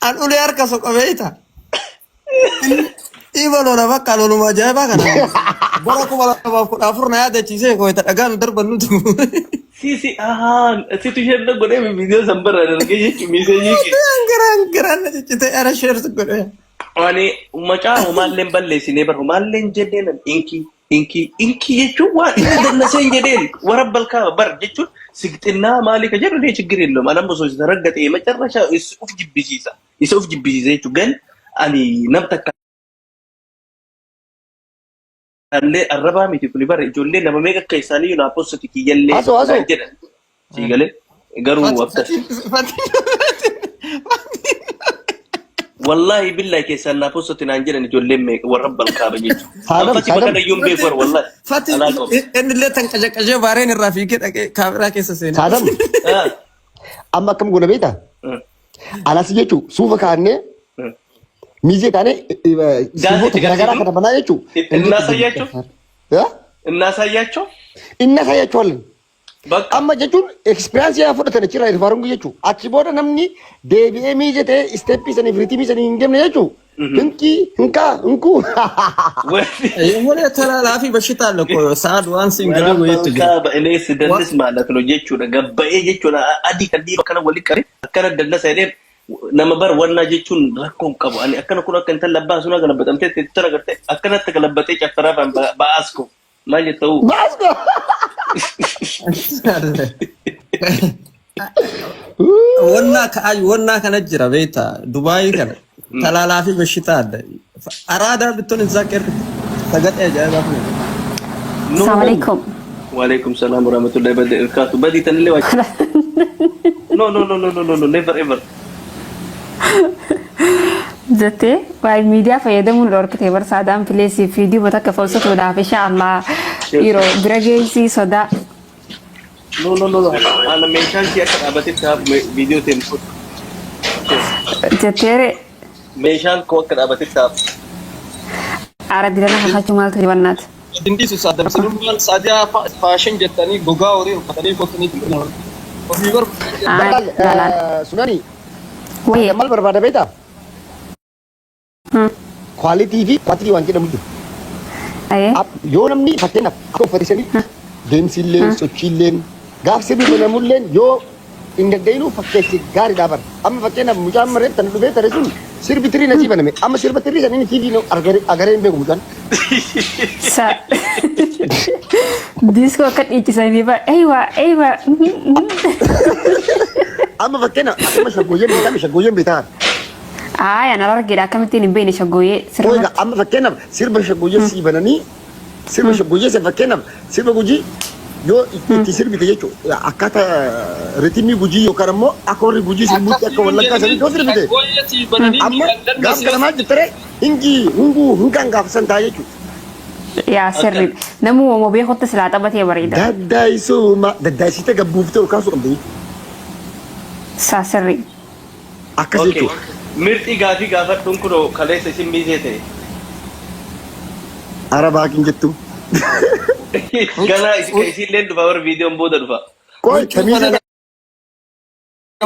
An ulee harka soqa beeyta. Dhiiba lola bakka loluma ajaa'ibaa kana. Bara 2014 na yaadachiisee koyita dhagaan darban nuti. Si si ahaa situ isheen na godhee viidiyoo san barra argee jechuun miiseejii kee. Garaan garaan na ciccitee ara sheersi godhee. Ani macaa homaalleen balleessinee bar homaalleen jenneen inkii inkii inkii jechuun waan inni dannasee hin jedheen warra balkaa bar jechuun sigxinnaa maalii ka jedhu nee chiggir የለውም anam osoo isa raggaxee macarrashaa isa of jibbisiisa isa of jibbisiisa jechuun gan ani nam takka illee arrabaa miti kuni bara ijoollee nama meeqa akka isaanii naa postati kiyyallee Asoo asoo. naan jedhan sii galee garuu akkas Wallahi billahi keessaan naa postati naan jedhan ijoolleen meeqa warra balkaaba jechuudha. Saadam Anfati Saadam. bakka iyyuu hin beeku warra wallahi. Fati Alaa qabu. inni illee tan qajaqajee baareen irraa fiigee dhaqee kaameraa keessa seene. Saadam Ah, amma akkam goona beektaa? mm, Alas jechuun suufa kaa'annee mm. miizee taanee Daansi sirboota itti garaagaraa garsiisu? kana banaa jechuun. Innaasayyaacho? Innaasayyaacho? Innaasayyaachuwalin. Bakka. Amma jechuun ekspiriyaansii haa fudhatan achirraa irfaarungu jechuun. Achi booda namni deebi'ee miizee ta'ee isteeppii saniif riitimii sanii hin deemne jechuun. Hinkii hinkaa hinkuu. የሆነ ተላላፊ በሽታ አለ እኮ ሰዓድ ዋን ሲንገለ ወይት jira. Kaaba inee si dannis ማለት ነው jechuudha. Gabba'ee jechuudha. Adii kan dhiiba akkana walitti qabee akkana dallasa jedhee nama bar wannaa jechuun rakkoo hin qabu. Ani akkana kun akka intala abbaa sunaa galabbatamtee itti agartee akkanatti galabbatee caffaraa faan ba'aasko. Maal jettu? Baasko. Wannaa ka'aayu wannaa kana jira beekta Dubaayii kana ተላላፊ በሽታ አለ። አራዳ ብትሆን እዛ ቀር ሰገጤ ajaa'ibaa kun. Assalamu alaikum. Waalaikum salaam warahmatullahi wabarakatuh. Badii tanillee waa. No no no no no no no never ever. Jettee waa'ee miidiyaa fayyadamuun dhorkite bar saadaan pileesii fi viidiyoo takka fawsatuudhaaf insha Allah yeroo bira geessii sodaa. No no no no. Ana meeshaan kee akka dhaabatetti haa viidiyoo ta'e hin Jetteere Meeshaan koo akka dhaabatetti haa. Ara dirana kakachuu maaltu jibannaati. Dindisu saadam sinummaan saadiyaa faashin jettanii gogaa horii uffatanii qottanii ofii bar Balaal Lalaan. sunani Wayee. maal barbaada beektaa? Kwaalitii fi kwaantitii waan jedhamu jiru. Ayee. Yoo namni fakkeenyaaf akka uffata sanii deemsilleen sochiilleen gaaf sirbi banamulleen yoo hin danda'inuu fakkeessi gaariidhaa bara. Amma fakkeenyaaf mucaan mareef tan dhufee tare sun sirbi tirii nasii baname. Amma sirba tirii san inni TV agaree hin beeku mucaan. Sa. Diiskoo akka dhiichisanii ba. Eeywa eeywa. Amma fakkeenyaaf akkuma shaggooyyeen beekame shaggooyyeen beekaa. Aaya na argeedha akkamittiin hin beekne shaggooyyee Ooyga sirnumatti. amma fakkeenyaaf sirba shaggooyyee sii bananii sirba shaggooyyee san fakkeenyaaf sirba gujii yoo itti sirbite jechuudha akkaataa ritimii gujii yookaan ammoo akka warri gujii sirbuutti akka wallaggaa sanii yoo sirbite amma gaaf kana maal jettare hingii hunguu hingaan gaafa san ta'a jechuudha. Yaa sirri. Namuu homo beekutti silaa taphatee bareeda. Daddaayisuma daddaayisitee gabbuuftee ol kaasuu qabda jechuudha. Saa sirri. Akkas Okay. jechuudha. Mirxii gaafii gaafadhuun kunoo kaleessa isin miisee ta'e. Arabaa kin jettu. Ganaa isillee dhufa warra viidiyoon booda dhufa. Qoy Huccuu kamiisee kana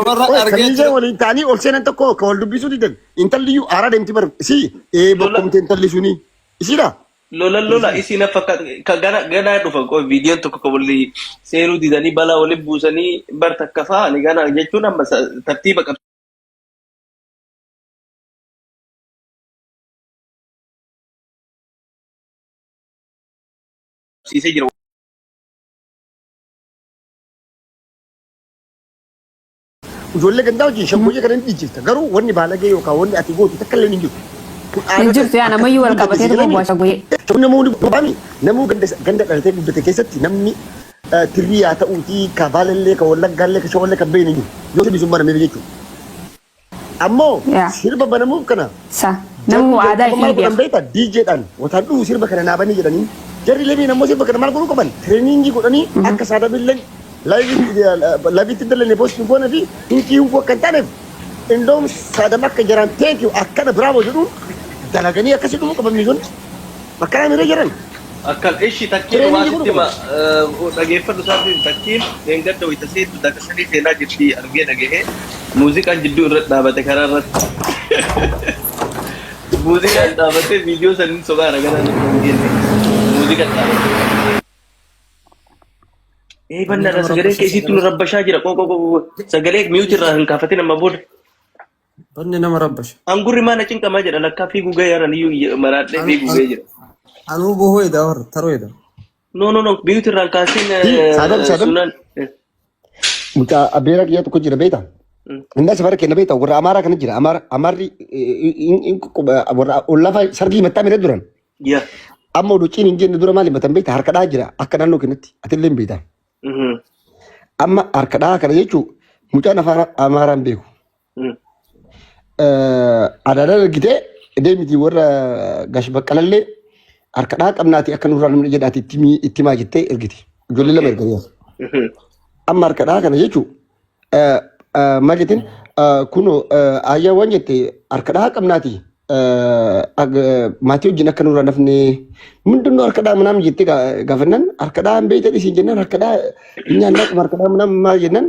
namarra Qoy argee kamiisee jira. waliin ta'anii ol seenan tokko ka wal dubbisuu didan. Intalli iyyuu aaraa deemti bar. Isii ee Lola bokkomte intalli suni. Isiidha. lola lola isii na fakkaata ka gana ganaa dhufa qoy viidiyoon tokko ka walii seenuu didanii balaa waliin buusanii bar takka fa'aa ani ganaa jechuun amma tartiiba qabsiisee jira. Ijoollee gandaa wajjin shaggooyyee kana ni dhiichifta. Garuu wanni baalagee yookaan wanni ati gootu takka illee hin jiru. Kun Hin aadaa jirtu yaa namayyuu akkasitti wal guddate qabatee si tuma jedhanii. bu'a shaggooyyee. Namuu baami namuu ganda ganda dhalatee guddate keessatti namni tirrii haa ta'uutii ka baalellee ka wallaggaallee ka shawallee ka beeyne hin jiru. Yoo sirbi sun banameef jechuudha. Ammoo Yaa. sirba banamuuf kana Sa. jarri Namuu aadaa jalqaba maal ifii godhan beeka. beektaa DJdhaan wataan dhufu sirba kana naabanii jedhanii jarri lameen ammoo sirba kana maal godhuu qaban tireeningii godhanii akka saadabillee laayiviitti dallanee poostii hin goone fi hinkii hinkuu akka hin taaneef indoom saadam akka jaraan thank you akkana bravo jedhuun dalaganii akkasii dhumuu qaban miizonni akkana miiree jiran Akkan ishi takkiin waa tireeningii godhuu sitti hima qaban. dhageeffadhu isaatiin takkiin dheengadda wayita seentu dakasanii seenaa jirti argee dhagahee. Muuziqaan jidduu irratti dhaabate karaa irratti. Muuziqaan dhaabatee viidiyoo saniin soqaara gara nama hin geenne. Muuziqaan dhaabate. Ee banna Nama sagaleen rabbasha kee isitti nu sagalee. rabbashaa jira. Qoo qoo qoo qoo. Sagalee mute irraa hin kaafatin amma booda. Banni nama rabbasha. Angurri maana cinqamaa jedha lakkaa fiiguu gahee haran iyyuu maraadhee fiiguu gahee jira. Anuu bohoo edaa warra taroo edaa. No no no mute irraa hin kaasin Saadam saadam sunaan. mucaa abbeera kiyya tokko jira beektaa? Indaa safara kenna beektaa warra Amaaraa kana jira. Amaara Amaarri warra lafa sargii mataa mira duran. Yaa. Amma oduu ciin hin jenne dura maal himatan beektaa harka dhaa jira akka naannoo kennatti atillee hin beektaa. Amma harka dhaa kana jechuun mucaan afaan Amaaraan beeku. Adaadaan argitee deemiti warra gash baqqalallee harka dhaa qabnaati akka nurraa namni jedhaati itti himaa jettee ergiti. Ijoollee lama erganii. Amma harka dhaa kana jechuun maal jettiin kunoo ayyaa waan jette harka dhaa qabnaati maatii wajjin akka nurraa nafne mindinoo harka dhaa manaam jettee gaafannaan harka dhaa hin beektan isin jennaan harka dhaa hin nyaannaa harka dhaa manaam maal jennaan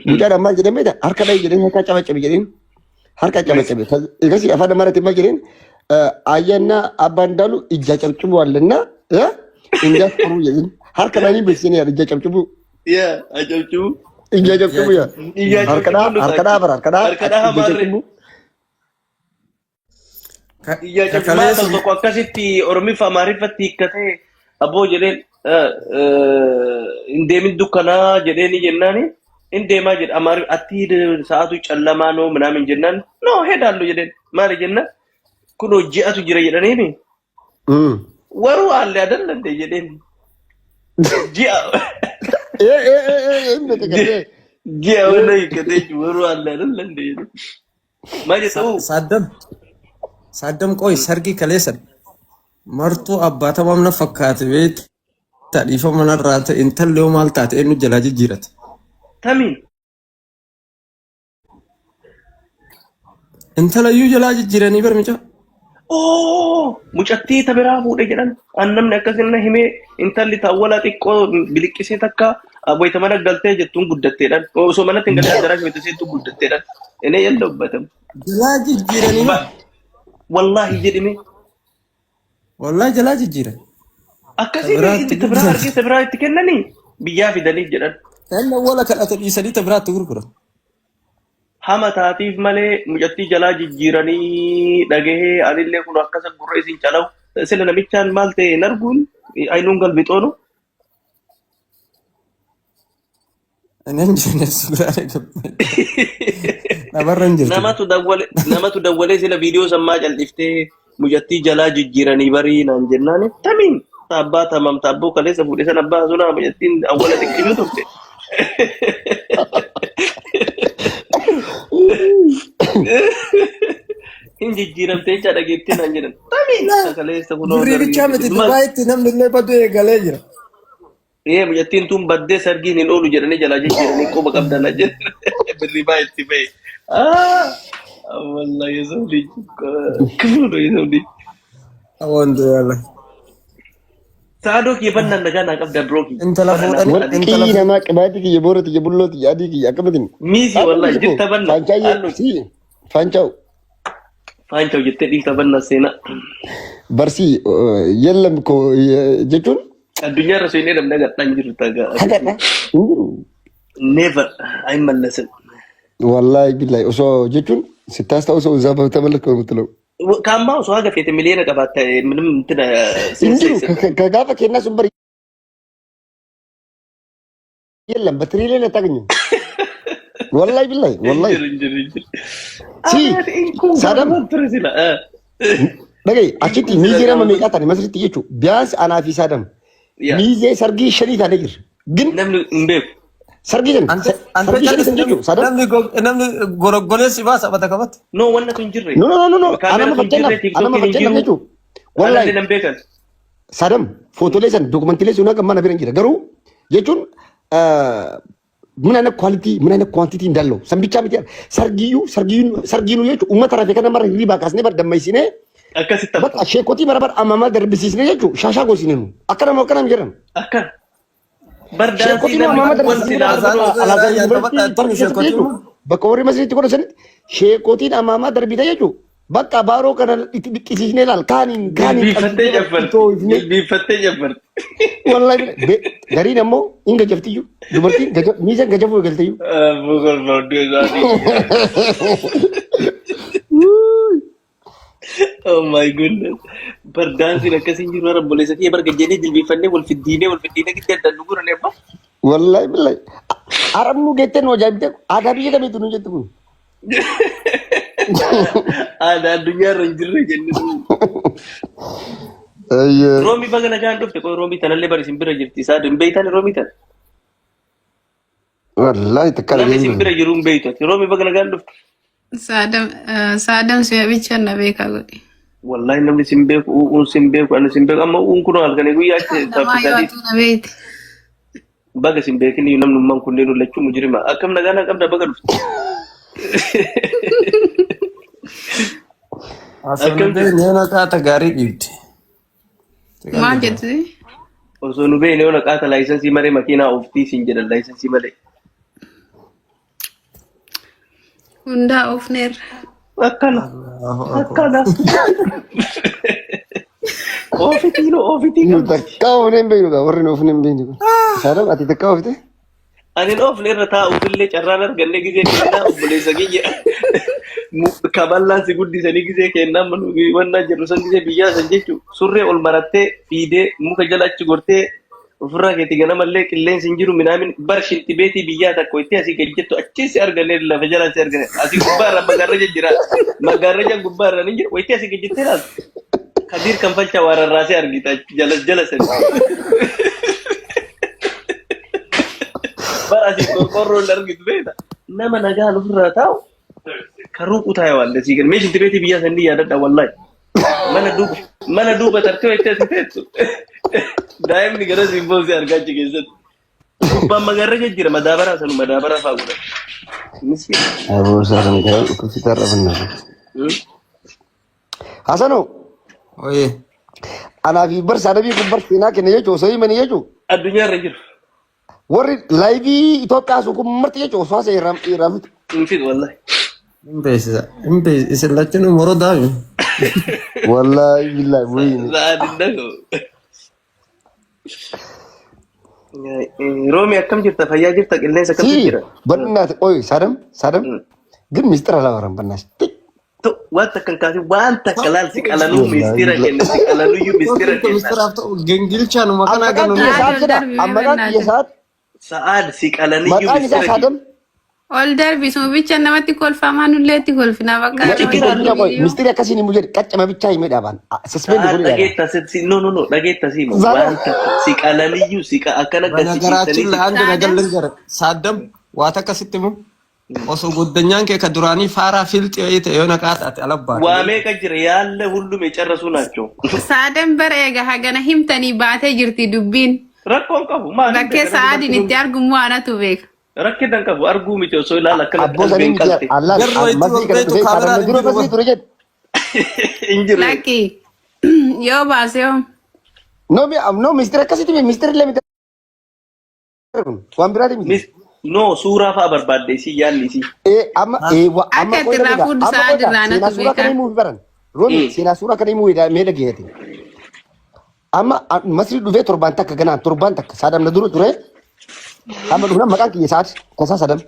Mucaadhaan maal jedheen beektaa? Harka dhahi jedheen harka cabacabe jedheen. Harka cabacabe. Egasii afaan Amaaraatiin maal jedheen? Ayyaanna abbaan daalu ijja cabcubuu allanna injaas qoruu jedheen. Harka dhahanii beeksisanii ijja cabcubuu. Yaa ajabcuu. Ijja cabcubuu yaa. Ijja Harka dhaha cabcubuu harka dhaha bara harka dhaha Harka dhaha ijja maarree. cabcubuu. Ijja cabcubuu maal Kaleessa tokko akkasitti Oromiffa Amaariffatti hiikkatee aboo jedheen hin deemin dukkanaa jedheeni jennaani hin deemaa jedhe Amaari atti sa'aatu callamaa noo minaamin jennaan noo hedaallu jedheen maali jennaan kunoo ji'atu jira jedhaniini waruu haalli adallande jedheen ji'a Ee ee ee ee hin beeka galtee. ji'a wala hiikkatee waruu haalli adallande jedheen maal jettu Saaddam Saaddam qoy sargii kaleessan martuu abbaa tamaam na fakkaate beektaa dhiifama narraa ta'e intalli hoo maal taate eenyu jalaa jijjiirate. tamiin Intala iyyuu jalaa jijjiiranii bar mucaa. Oo, mucattii ta biraa fuudhe jedhan. An namni akkasin na himee intalli taawwala xiqqoo biliqqisee takka wayita mana galtee jettuun guddatteedhaan. Osoo manatti hin galin addaraasha wayita seentu guddatteedhaan. Inee yalla ubbatamu. Jalaa jijjiiranii bar. Wallaahi jedhime. Wallaahi jalaa jijjiiran. Ta Akkasii biraatti inni ta biraa gurguran. argee ta biraa itti kennanii biyyaa fidaniif jedhan. Kan awwaala kadhate dhiisanii ta biraatti gurguran. Hama taatiif malee mucattii jalaa jijjiiranii dhagahee anillee kun akkasa gurra isin calawu. Sila namichaan maal ta'e hin arguun ayinuun galbixoonu. Ani hin jirre suuraa gabbee. Namarra hin jirtu. Namatu dawwale namatu dawwalee sila viidiyoo sammaa cal'iftee mucattii jalaa jijjiiranii barii naan jennaan tamiin abbaa tamam taabboo kaleessa fuudhe sana abbaa sunaa mucattiin awwala xiqqishuu turte. Hin jijjiiramtee jecha dhageettii naan jedhan tamiin kaleessa kunoo Birrii bichaa miti Dubaayitti namni illee baduu eegalee jira. Ee mucattiin tun baddee sargiin hin oolu jedhanii jalaa jijjiiranii quba qabdan jedhan birrii baa itti ba'e. Wallahi የሰው ልጅ ክፉ ነው የሰው ልጅ። Wanti yalla. Saadoo kiyya bannaan nagaa naa qabda biroo kiyya. Intala fuudhanii intala Warqii namaa qibaatii kiyya boora tiyya bulloo tiyya adii kiyya akkamitin. Miisi wallahi jirta banna. Faanchaayyee Halluu si faanchaa'u faanchaw jettee dhiifta banna seenaa. barsii yellam ko jechuun Addunyaa irra seenee namni agadhaan jiru tagaa. hagadha hin jiru. Never አይመለስም። Wallaahi billahi osoo jechuun ስታስታውሰው እዛ ተመለስከው የምትለው Kaammaa osoo haga feete miliyoona qabaatte ምንም እንትን hin jiru gaafa kennaa sun bari የለም በትሪሊየን አታገኝም። ወላሂ ቢላሂ ወላሂ ሲ ሳዳም dhagaye achitti miizee nama meeqaa taane masritti jechuun biyaansi anaa fi saadam miizee sargii shanii taane jirra. Gin Namni hin beeku. sargii shan Ante ante sargii shanii san jechuun saadam namni namni goroggolee si baasa bata qabate. No wanna tun jirre. no no no no Kaameera anama tun jirre fakkeenyaaf anama tiktookiin hin fakkeenyaaf jiru. jechuun Wallahi wallahi nan beekan. saadam footoolee san dookumantiilee sun hanga mana bira hin jira garuu jechuun ምን አይነት ኳሊቲ ምን አይነት ኳንቲቲ እንዳለው ሰንብቻ miti sargiyyuu sargiyyuu sargiinuu jechuun uummata rafe kana mara hirribaa kaasnee bar dammaysinee Akkasitti bakka hafa. sheekotii bara bara ammamaa darbisiisnee jechuun shaashaa goosine nu akkanama akkanam jedhan Akkana. Bar daansii sheekotii namni ammamaa kun wanti darbisiisnee laafa bara godhu. alaazar yuunivarsiitii parkii keessatti jechuun Bakka warri masriitti godhan sanitti sheekotiin amaamaa darbita jechuudha. Bakka baaroo kana itti dhiqqisiisnee laal kaaniin kaaniin Jilbiiffattee jabbarti. Jilbiiffattee jabbarti. Wallahi gariin ammoo hin gajaftiyyuu dubartiin miizan gajafuu eegalteyyuu. Bukol borduu isaatii. Oh my goodness. Bar daansiin akkasii hin jiru har'a obboleessa kiyya bar gajjeenee jilbiiffannee wal fiddiinee wal fiddiinee giddee addaan nu guuranii abbaa. Wallahi billahi. Arabnu geettee nu ajaa'ibte aadaa biyya kamiitu nu jettu kun. Aadaa addunyaa irra hin jirre jenne. Ayyee. Roomii baga nagaan dhufte qoy roomii tanallee bar isin bira jirti isaa hin beeytan roomii tana. Wallahi takka Namni isin dhageenye. bira jiru hin beeytu ati roomii baga nagaan dhufte. Saadam saadam si'a bicha na beekaa godhe. Wallahi namni isin beeku uun sin beeku ani sin beeku amma uun kun halkanii guyyaa achi Namaa yoo saffisanii atuu na beekte. baga sin beekin namnummaan kunneen lachuu mujrima akkam nagaa naa qabda baga dhufte. Osoo nu Akkam jirtu? beekne yoo qaata gaarii dhiibde. Maal jettu? Osoo nu beekne yoo naqaata laayisansii malee makiinaa ooftii siin jedhan laayisansii malee. Hundaa oofneerra. Akkana akkana. Oofitii nu oofitii Nu qabdi. takka oofnee hin beeknu gaa warri nu oofnee hin beeknu kun. Saadam ati takka oofte? Ani hin oofne irra taa'uufillee carraan arganne gizee kennaa obboleessa kiyya. Kaballaan si guddisanii gizee kennaa mannaa jedhu san gizee biyyaa san jechuun surree ol marattee fiidee muka jala achi gortee ofirraa keetti ganamallee qilleensi hin jiru minaamin bar shinti beetii biyyaa takka itti asii gadi jettu achi si arganne lafa jala si arganne asii gubbaarra magaarraja jira magaarraja gubbaarra ni jira wayitti asii gadi jettee ilaaltu kadiir kan falcha waa rarraasee argita jala jala sani bar asii qorqorroo hin argitu beekta nama nagaan ofirraa taa'u karuu qutaa waan dasii gadi mee shinti beetii biyyaa sanii yaadadha wallahi. Mana duuba mana duuba tartee wayitee asii teessu. Daa'imni gara siin boosee argaa achi keessatti. Gubbaan magarra jira madaabaraa sanu madaabaraa fa'aa godhatu. Miskiina. Aboo Saadam gara dhukkubsitaa irra banna. Hasanoo Oye. anaa fi bar Saadamii kun bar seenaa kenna jechuun osoo himanii jechuun Addunyaa irra jiru. warri laayivii Itoophiyaa sun kun marti jechuun osoo haasa'e irraa irraa miti. Hin fidu wallahi. Hin beeksisa. Hin beeksisa. Isin lachuun morodaa mi? Wallaahi billaahi wayini. Sa'aan hin dhaga'u. Roomi akkam jirta? Fayyaa jirta? Qilleensa akkamtu Si jira? በእናትህ ቆይ ሳደም ሳደም ግን ሚስጥር አላወራም በእናትህ Waan takka hin kaasin waan takka laal si qalanuu mistira kenna si qalanuyyuu mistira kenna. Mistiraaf ta'u gingilchaanuma kana Maqaan ganu. kiyya Saad saad ol jedha darbi mee maqaan kiyya በእናትህ. saad Sa'aad si qalaniyyuu maqaan isaa mistira kenna. saadam Ol darbi suma bicha namatti kolfamaa nullee itti kolfina bakka Mucichi nama kiraatu. Mistirii ቆይ jiru. ሚስጥሪ akkasiin himu jedhe qaccama bichaa himee dhaabaan suspend Sa'aad godhee dhaabaan dhageetta si no no no dhageetta si himu Zaada waan takka si qalaniyyuu si akkana በነገራችን gasi ላይ አንድ ነገር Saadam ልንገርህ፣ ሳደም waa takka sitti himu osoo guddanyaan kee ka duraanii faaraa fiilxi wayii ta'e yoo naqaa taate alabbaate. waa meeqa jira yaalle ሁሉም የጨረሱ ናቸው። Saadam bara eega hagana himtanii baatee jirti dubbiin. Rakkoon qabu maal hin Bakkee beeka namni sa'aadiin marti itti argummoo anatu beeka. rakkina hin qabu arguu miti osoo ilaala akkanatti abboo sanii qalbiin miti qalte allaan Garri wayitii masrii ol kana beektu dhufee kaameraan saadam hin dura jiru masrii ture jedhe hin jiru. Lakki yoo baase hoo. no no ሚስጥር akkasitti miti ሚስጥር illee miti kun waan biraati miti No suuraa fa'a barbaadde isii yaalli isii. ee amma ee wa amma Akka qoy itti irraa dhagaa fuudhu amma sa'aad qoy irraa seenaa anatu suuraa kana beeka. himuu fi baran roomi seenaa suuraa kana himuu mee dhageeyate amma masrii dhufee torbaan takka ganaan torbaan takka saadam na dura ture amma dhufna maqaan kiyya saad tasaa sadam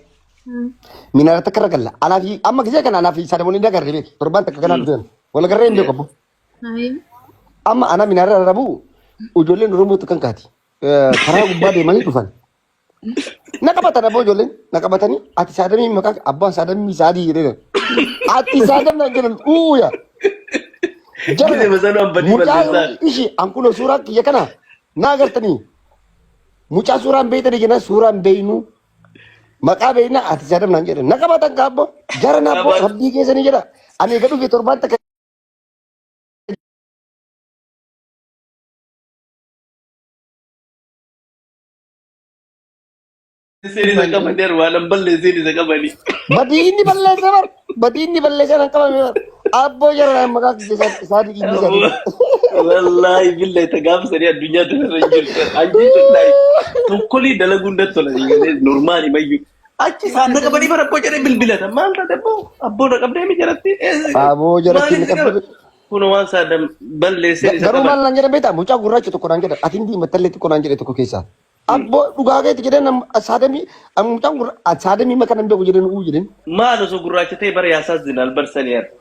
minaara takka irra galla anaa fi amma gisee kana anaa fi sadam waliin agarre beeki torbaan takka ganaan dhufeen wal agarree hin beeku abbo amma ana minaara irra bu'u ijoolleen Oromoo kan kaati karaa gubbaa deemanii dhufan na qabatan abboo ijoolleen na qabatanii ati saadamii maqaa abbaan saadamii saadii jedhee ati saadam na jedhan uuya jara Gisee masanuu hambadii mucaa balleessaa. ishi ankuno suuraa kiyya kana na agartanii mucaa suuraan beeytanii jenna suuraan beeynu maqaa beeyna ati saadam naan jedhan na qabatan ka abbo jara na abbo Qaban. rabbii keessanii jedha ani eega dhufe torbaan takka Seen isa qabanii waan hin balleesseen isa qabanii. Badii inni balleessa bar badii inni balleessa nan qabame bar abboo jara naan maqaa kiyya saadii inni sadii Wallaahi billahi ta gaafa sanii addunyaa tanarra hin jirtu. An jechuun laayif tokkolii dalaguun natti tola. Normaali mayyuu. Achi isaan na qabanii bara abboo jedhee bilbilata. Maal taate abboo? Abboo na qabdee mi jalatti? Aboo jalatti Maaliif na si qaba? qabdee? Kun waan saadam balleessee isa Garuu qaban. maal naan jedhan beektaa? Mucaa gurraacha tokko naan jedhan. Ati hin diimattallee xiqqoo naan jedhe tokko keessaa. Abboo dhugaa keeti jedheen saadamii mucaan gurra saadamii maqaa nan beeku jedheen uu jedheen. Maal osoo gurraacha ta'e bara yaasaas zinaal barsanii arga.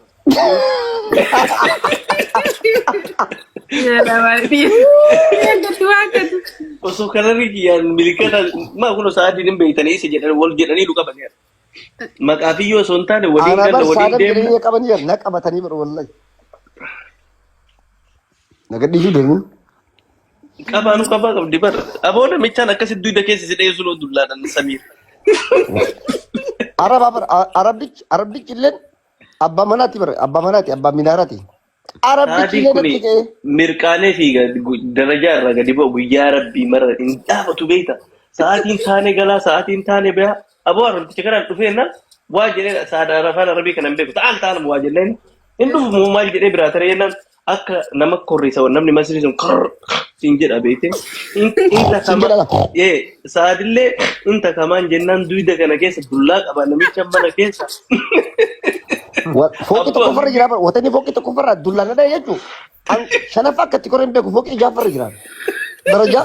Osoo kanarri kiyyaan milikata maa kun osoo adiin hin beektanii isa jedhan wal jedhanii nu qabanii arga. Maqaa fi yoo osoo hin taane waliin Ana galla bar waliin saadam deemna. jedhanii qabanii na qabatanii bar wallahi. Na gadhiisuu deemuun. Qabaa nu qabaa qabdi bar. Aboo namichaan akkasitti dugda keessa si dheessu noo dullaadhaan samiir. Araba bar arabdichi arabdichi illeen abbaa manaati bar abbaa manaati abbaa minaaraati. Arabdichi Saadii illee kuni natti ka'ee. mirqaanee fi darajaa irraa gadi bu'a guyyaa rabbii mara hin dhaabatu beekta. Sa'aatiin taane galaa sa'aatiin taane bayaa aboo arabticha kanaan dhufeenna waa jedhee saada afaan arabii kana hin beeku ta'an ta'an waa jenneen hin dhufu moo maal jedhee biraa taree jennaan akka nama korriisa namni masrii sun korr siin jedha beekte. Inta Siin kama jedha la. ee saadillee inta kamaan jennaan duyda kana keessa dullaa qaba namicha mana keessa. Fooqii Abbaa tokkoffarra jira bara watanni fooqii tokkoffarra dullaan dhadhaa jechuun an shanaffaa akka itti koreen beeku fooqii jaaffarra jira. Darajaa.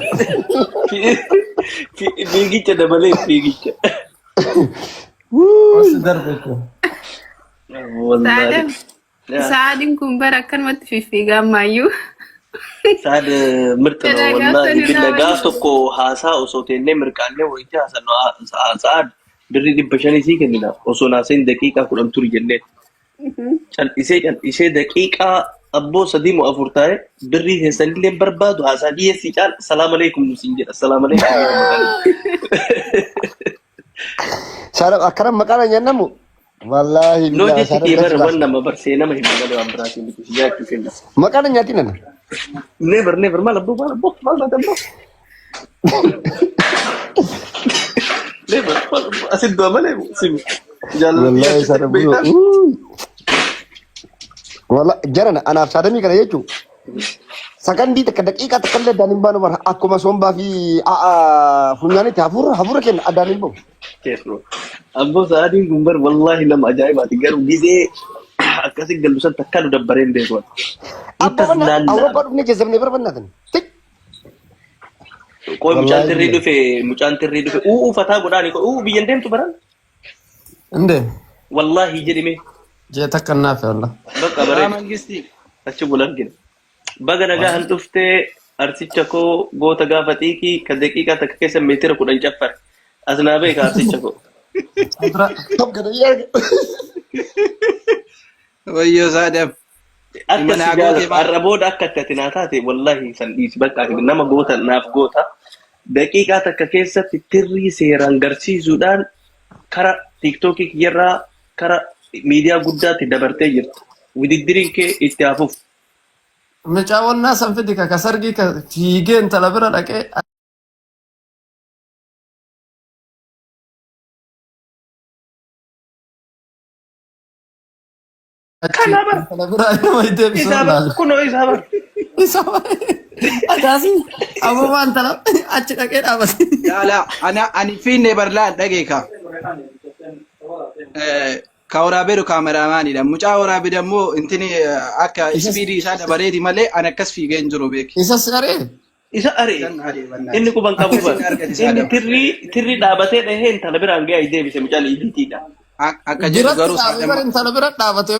Fiigicha dabalee fiigicha. Osoo darbe jechuudha. Wallaahi. Saadam. Saadin kun bara akkanumatti fiffiigaa ammayyuu. Saad mirxa ነው Dalagaa wallaahi sana billa irraa gaaf tokko haasaa osoo teennee mirqaannee wayita haasannu saad birrii 500 sii kennina osoo naaseen daqiiqaa 10 turi jennee cal'isee cal'isee daqiiqaa abboo sadii moo afur taa'e birrii keessanillee hin barbaadu haasaa dhiyeessii caal salaam aleekum nu siin jedha salaam aleekum jedha maqaan. Saadam akkana maqaan nyaannamu. Wallaahi Noo billaahi jechi saadam kee natti bara baasa. waan nama barsee nama hin malee waan biraatiin miti si nyaachuu kenna. Maqaan nyaatiin ana. Never never maal abboo maal abboo maal taate abboo. Never maal abboo asitti du'a malee simi. Jaalala Wallaahi achitti saadam. beektaa. Wallaahi jarana anaaf saadamii kana jechuun sakandii takka daqiiqaa takka illee addaan hin baanu bara akkuma sombaa fi funyaanitti hafuura hafuura kenna addaan hin bahu. Keessa. Abboo sa'aatiin kun bar wallaahi nama ajaa'ibaati garuu gizee akkasi gallu san takka nu dabbareen beeku. Abboo banna Awurooppaa dhufnee jajjabnee bara bannaatan. Tik. Qoy mucaan Wallaahi tirrii billahi. dhufe mucaan tirrii dhufe uu fataa godhaani uu biyyan deemtu baran Inde wallaahi jedhime jee takka naaf yalla. bakka Yaa bareeda mangisti. achi wal argina. Baga nagaa han dhuftee arsicha koo goota gaafa xiiqii kan daqiiqaa takka keessa meetira 10 caffare. As naa beeka arsicha koo. Dura Top gada yaa. Wayyoo saadam. Akka Ilma si naa goote jaalatu maal? har'a booda akka itti ati naa taate wallaahi san dhiisi bakka ati nama goota naaf goota. Daqiiqaa takka keessatti tirrii seeraan garsiisuudhaan kara tiiktookii kiyyarraa kara miidiyaa guddaatti dabartee jirta. Wididdiriin kee itti haa fufu. Mucaa wannaa san fidi ka kasargii ka fiigee intala bira dhaqee achi Kana bar intala bira nama deebisuu isaa bar laala. kunoo isaa bar. Isa ataasi abumaa intala achi dhaqee dhaabate. Laalaa ana ani fiinne barlaan dhageeka. Ka waraabeeru kaameraamaanidha. Mucaa waraabe dammoo intini akka Isas ispiidii isaa dabaleeti malee ani akkas fiigee hin jiru beeki. isas aree Isa ari'e. Isan ari'e bannaati. Inni quban qabu bar. Akkasiin argate isaa Inni daba. tirrii tirrii dhaabatee dhahee intala biraan ga'ee deebise mucaan idiitiidha. Akka jedhu biratti garuu dhaabee saadama. bar intala bira dhaabate.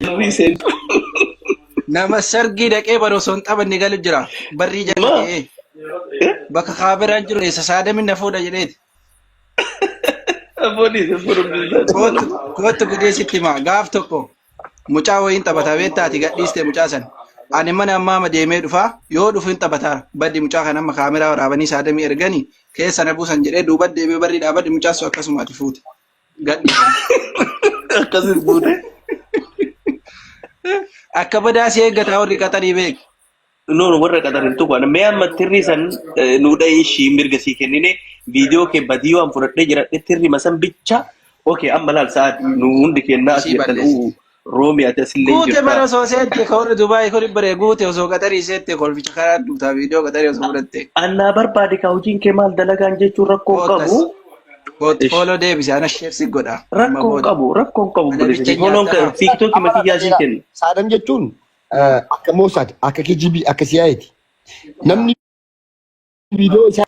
Tirrii seentu. Nama sargii dhaqee bara osoo hin taphanne galu jira. Barrii jala Maa? dhaqee. Bakka kaabiraan jiru eessa saadamin na fuudha jedheeti. Abboon isa Kootu kootu gudee sitti hima. Gaaf tokko mucaa wayiin taphata beektaati gadhiiste mucaa sana. Ani mana ammaa deemee dhufaa yoo dhufu hin taphataara. Baddi mucaa kana amma kaameraa waraabanii saadamii erganii keessa na buusan jedhee duuba deemee barrii dhaabadde mucaa sun akkasumaati fuute. Gadhiisan. Akkasis buute. Akka badaa si eeggataa warri qaxarii beek. No, no, warra qaxar hin tuqu. Mee amma tirrii san nuu dha'ee ishii mirga sii kennine viidiyoo kee badii waan fudhadhee jiradhe tirrii masan bicha Okay, amma laal sa'aati nu hundi kennaa as Isii jettan balleessite. uu Roomi ati asillee Guute jirta. bara osoo seette ka warri Dubaay kun bare guute osoo Qaxarii seette kolficha karaa duutaa viidiyoo Qaxarii osoo fudhatte. Annaa barbaade ka hojiin kee maal dalagaan jechuun rakkoo Kootas. qabu. Koot Ish. follow deebise ana share si godha. Amma Rakkoo booda. qabu, rakkoo qabu. Ana bicha Fooloon nyaataa. TikTokii makiyyaa sii kenna. Saadam jechuun akka Mossad, akka KGB, akka CIA ti. Namni viidiyoo isaa